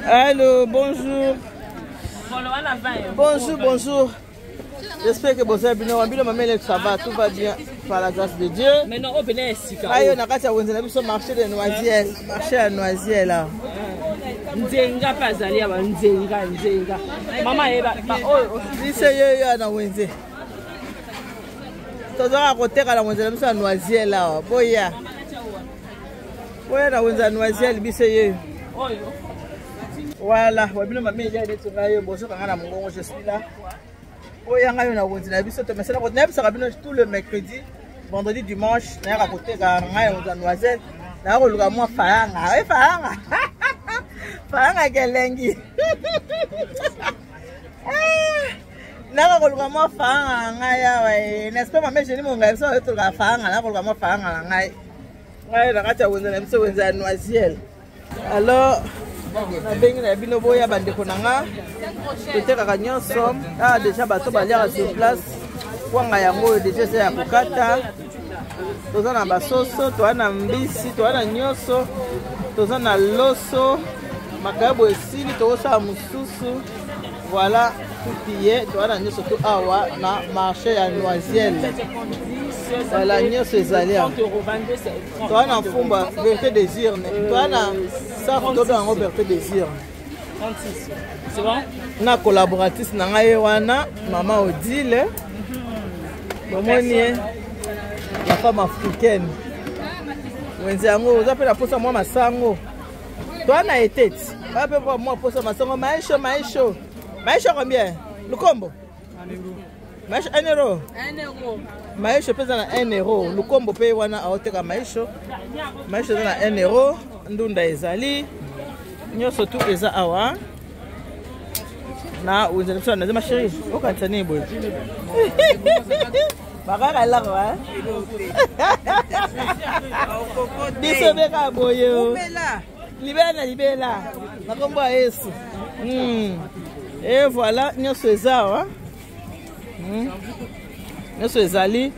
Allô, bonjour. Bonjour, bonjour. J'espère que vous allez bien. Bino mamele, ça va, tout va bien par la grâce de Dieu. Maintenant, on venait esika. Ayo na kati ya wenze na biso marché de Noisiel, marché ya Noisiel là. Nzenga pe azali awa nzenga nzenga. Mama yeba ba oyo biso yo yo na wenze. Tozaka koteka na wenze na biso ya Noisiel awa. Boya. Boya na wenze ya Noisiel biso ye. Oyo. Voilà, wabino mama elia neti ngai yo bozoka ngai na mongongo je suis là. Oya ngai yo na wenze na biso tomesana ko nayebisaka bino tout le mercredi, vendredi, dimanche nayaka koteka ngai na wenze ya Noisiel. Naya koluka mwa faranga. E faranga. Faranga kelengi. Naka koluka mwa faranga na ngai awa. N'est-ce pas mama Eugénie Mongai biso toluka faranga, naya koluka mwa faranga na ngai. Ngai na kati ya wenze na biso wenze ya Noisiel. Alors nabengi na bino boya bandeko na nga totekaka nyonso awa deja bato baliaka sur place kwanga yango oyo deja eza ya kokata toza na basoso toza na mbisi toza na nyonso toza na loso makayabo esili tokosala mosusu voilà tupiye toza na nyonso tu awa na marché ya Noisiel. Voilà nyonso ezali awa toza na mfumba vérité des urnes toza na safu tobenga yango vérité des urnes na collaboratrice na ngai ye wana mama Odile bomoni ye la femme africaine wenze yango oza mpe na mposa mwa masango toza na eteti oza mpe mwa mposa masango maisho maisho maisho combien lukombo maisho 1 euro maisho mpe eza na 1 euro lukombo mpe wana aoteka maisho maisho eza na 1 euro ndunda ezali nyonso tu eza awa na wenze na biso na ma chérie okanisa nini boye bakaka eloko biso beka boye libela na libela na nkombo ya Yesu. Et voilà nyonso eza awa. Nyonso ezali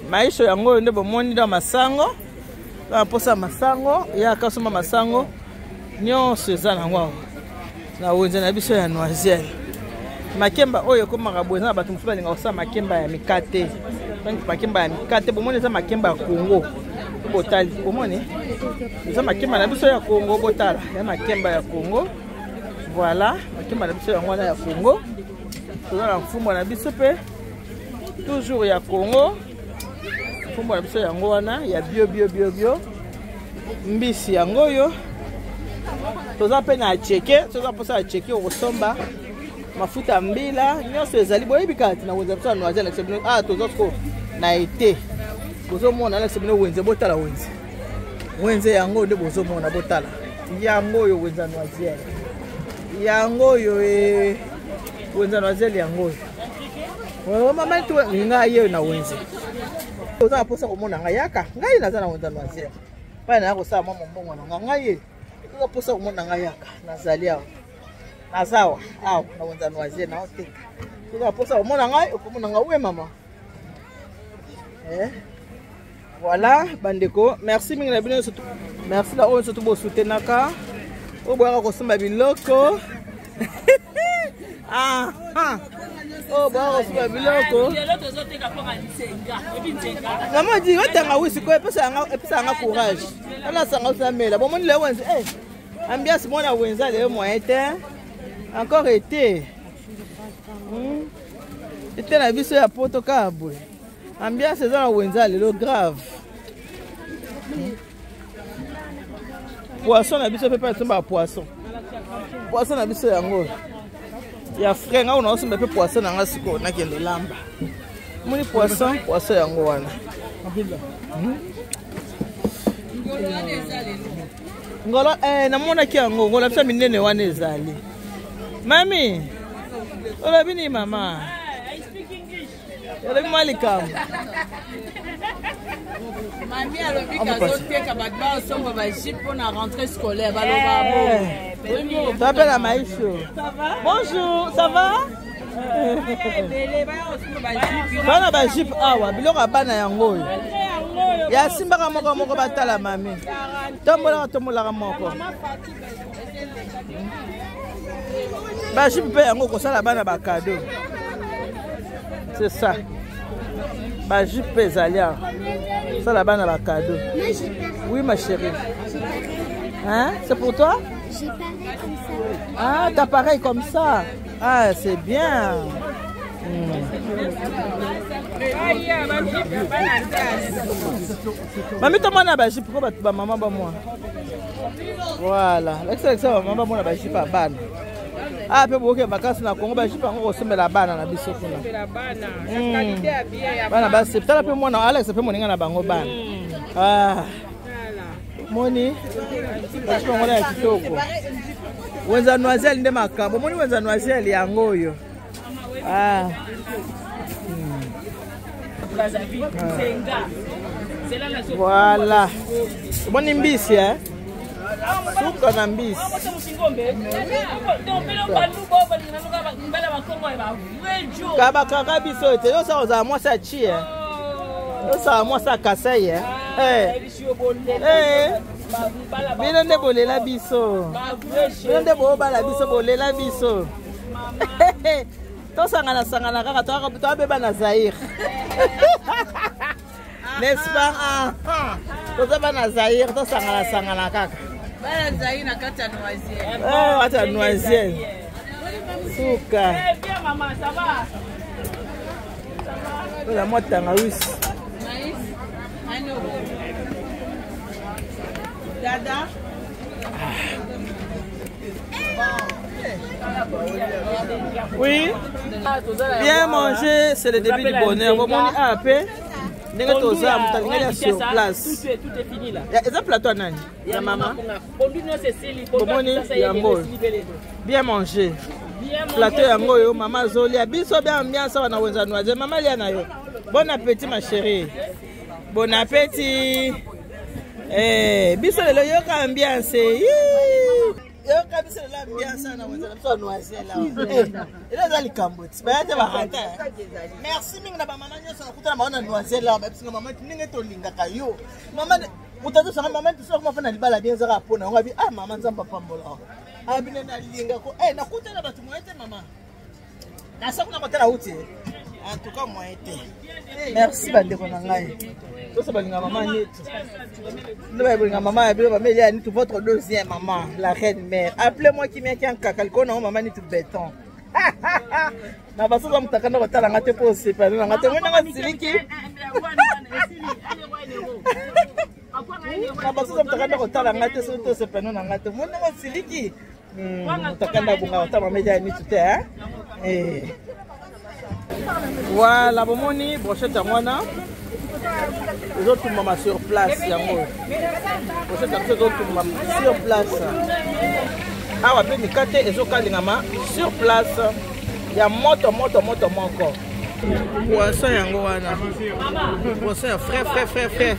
maisho yango oyo nde bomoni da masango na mposa masango yaka soma masango nyonso eza nango awa na wenze na biso ya Noisiel. Makemba oyo ekomaka boye eza na bato mosusu balinga kosala makemba ya mikate. Donc makemba ya mikate bomoni eza makemba ya Congo botali bomoni eza makemba na biso ya Congo botala ya makemba ya Congo. Voilà makemba na biso yango wana ya Congo. Toza na mfumbwa na biso mpe toujours ya Congo. Mfumbwa na biso yango wana ya bio bio bio bio. Mbisi yango oyo toza mpe na cheke, toza mposa ya cheke okosomba mafuta ya mbila nyonso ezali boyebi kaka tina wenze biso ya Noisiel alakisa bino ah toza siko na ete bozomona alakisa bino wenze botala wenze wenze yango nde bozomona botala yango oyo wenze ya Noisiel yango oyo wenze ya Noisiel yango oyo mama tu ngai ye na wenze oza na mposa komona ngai yaka ngai naza na wenze ya Noisiel pai naya kosala mwa mombongo na ngai ngai ye oza mposa komona ngai yaka nazali awa naza awa awa na wenze ya Noisiel naoteka oza na mposa komona ngai okomona ngai we mama Voilà bandeko merci mingi na bino nyonso merci na oyo nyonso to bosutenaka oyo boyaka kosomba biloko oyo boyaka kosomba biloko mama di otanga wi sikoyo epesa yanga courage anasanga osamela bomoni leo wenze ambiance mwana wenze leo moyen te encore été ete na biso ya poto kaka boye ambiance eza na wenze lelo grave poisson na biso mpe mpe asomba poisson poisson na biso yango ya frais ngai ona osomba mpe poisson na ngai sikoyo nakende olamba moni poisson poisson yango wana ngolo namonaki yango ngolo biso minene wana ezali mami olobi nini mama olobi mwa likambo mami alobi kazoteka bato baosomba bajipe mpo na rentrée scolaire baloba bongo T'appelles Maïcho. Bonjour, ça va? Bana ba jupe awa, biloko ya bana yango oyo. Ya simbaka moko moko batala mami. Tombolaka tombolaka moko. Ba jupe mpe yango kosala bana ba cadeau. C'est ça. Ba jupe mpe ezali awa. Sala bana ba cadeau. Oui ma chérie. Hein? C'est pour toi? J'ai pareil comme ça. Ah, t'as pareil comme ça. Ah, c'est bien. Mami tomona bajipe ko bato bamama bamona. Voilà, lakisa lakisa bamama bamona bajipe ya bana. Ah, mpe bokoke makasi na Kongo bajipe yango kosombela bana na biso kuna. Bana basi, tala mpe mwana Alex mpe moninga na bango bana. Ah. Moni bajipe yango na ya kitoko. Wenza Noisiel nde makambo. Moni wenza Noisiel yango oyo. Ah. Voilà. Omoni mbisi eh? Suka na mbisi. Kabakaka biso ete yo saka ozala mwasi ya chi eh? Yo saka mwasi ya Kasai eh? Eh. Eh. Bino nde bolela biso. Bino nde bobala biso bolela biso. Tosangana sangana kaka toabeba na Zaire. N'est-ce pas? Ah, ah. Toza bana Zaire, tosangana sangana kaka. Bana Zaire na kati ya Noisiel. Eh, kati ya Noisiel. Suka. Eh, bien maman, ça va? Ola mwa tangawisi. Maïs, un euro. Dada. Oui. Bien manger, c'est le début du bonheur. Bomoni AP. Ndenge toza moto alingaki ya sur place. Eza plateau ya nani? Ya mama. Bomoni yango. Bien manger. Plateau yango oyo mama azolia biso bien ambiance awa na wenza noise. Mama lia na yo. Bon appétit ma chérie. Bon appétit. Eh, biso lelo yoka ambiance. Yoka biso lelo ambiance na wenza na biso noisiel awa. Elo eza likambo ti. Baya te barata. Merci mingi na ba mama nyonso nakutana bango na noisiel awa. Babisinga mama ndenge tolingaka yo. Mama moto azosanga mama biso akoma fana libala bien ezaka pona yango abi ah mama Nzambe apambola. Abi nde nalinga ko eh nakutana bato moyen te mama. Nasa kuna kotala uti. En tout cas moyen te. Merci bandeko na ngai. Tosa balinga mama Nitu. Nde balinga mama ya bino bameli ya Nitu votre deuxième maman, la reine mère. Appelez-moi Kimia Kiankaka likolo nango mama Nitu béton. Na basoza mutaka nda kotala nga te mpo osepela na nga te ngo nanga siliki. Na basoza mutaka nda kotala nga te soki tosepela na nga te ngo nanga siliki. Mutaka nda bonga kotala mama ya Nitu te hein. Eh. Voilà, bomoni brochette yango wana ezotumbama sur place yango brochette na biso ezotumbama sur place awa mpe mikate ezokalingama sur place ya moto moto moto moko poisson yango wana poisson ya frais frais frais frais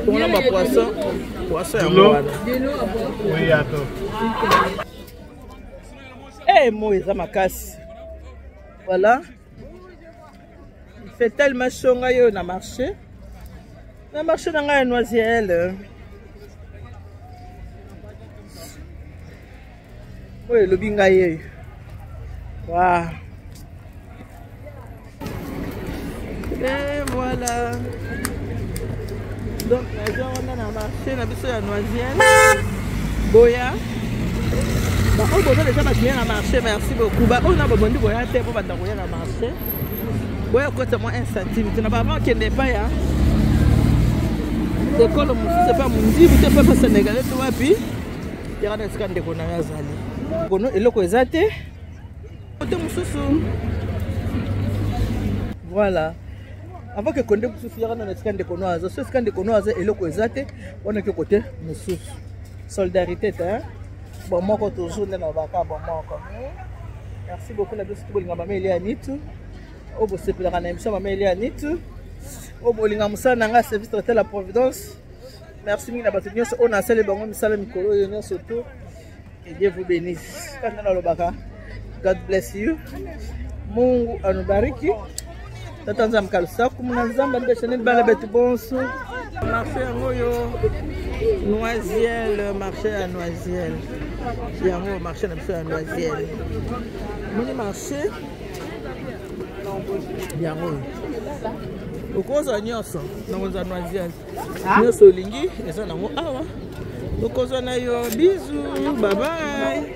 mpona ba poisson poisson yango wana. Eh, moi eza makasi. Voilà. Il fait tellement chaud ngai oyo na marché. Na marché na ngai ya Noisiel. Oyo elobi ngai oyo. Wow. Et voilà. Donc, naza wana na marché na biso ya Noisiel. Boya. Ba oyo boza déjà ba client na marché, merci beaucoup. Ba oyo na bobondi boya te po banda koya na marché. Boya kota mwa 1 centime. Tuna ba avant kende epai ya ekolo mosusu epai mondibu te epai sénégalais to wapi yaka na esika ndeko na yo azali kono eloko eza te kote mosusu. Voilà, avant que konde mosusu yaka na esika ndeko no aza so esika ndeko no aza eloko eza te wana ke kote mosusu solidarité te bon moko toujours nde na baka bon moko. Merci beaucoup na biso bolinga mama Elia Nitu oyo bosepelaka na émission mama Elia Nitu oyo bolinga mosala na ngai service traité la providence. Merci mingi na bato nyonso oyo nasali bango misala mikolo oyo nyonso to. Que Dieu vous bénisse. Kanda nalobaka God bless you. Mungu anubariki. Tata Nzambe kalusaku muna Nzambe alibesha nini bana betu bonso. Marché yango oyo Noisiel, marché ya Noisiel. Yango marché na biso ya Noisiel. Moni marché yango oyo. Okozwa nyonso na kozwa Noisiel. Nyonso olingi eza nango awa. Okozwa na yo. Bisous, bye bye.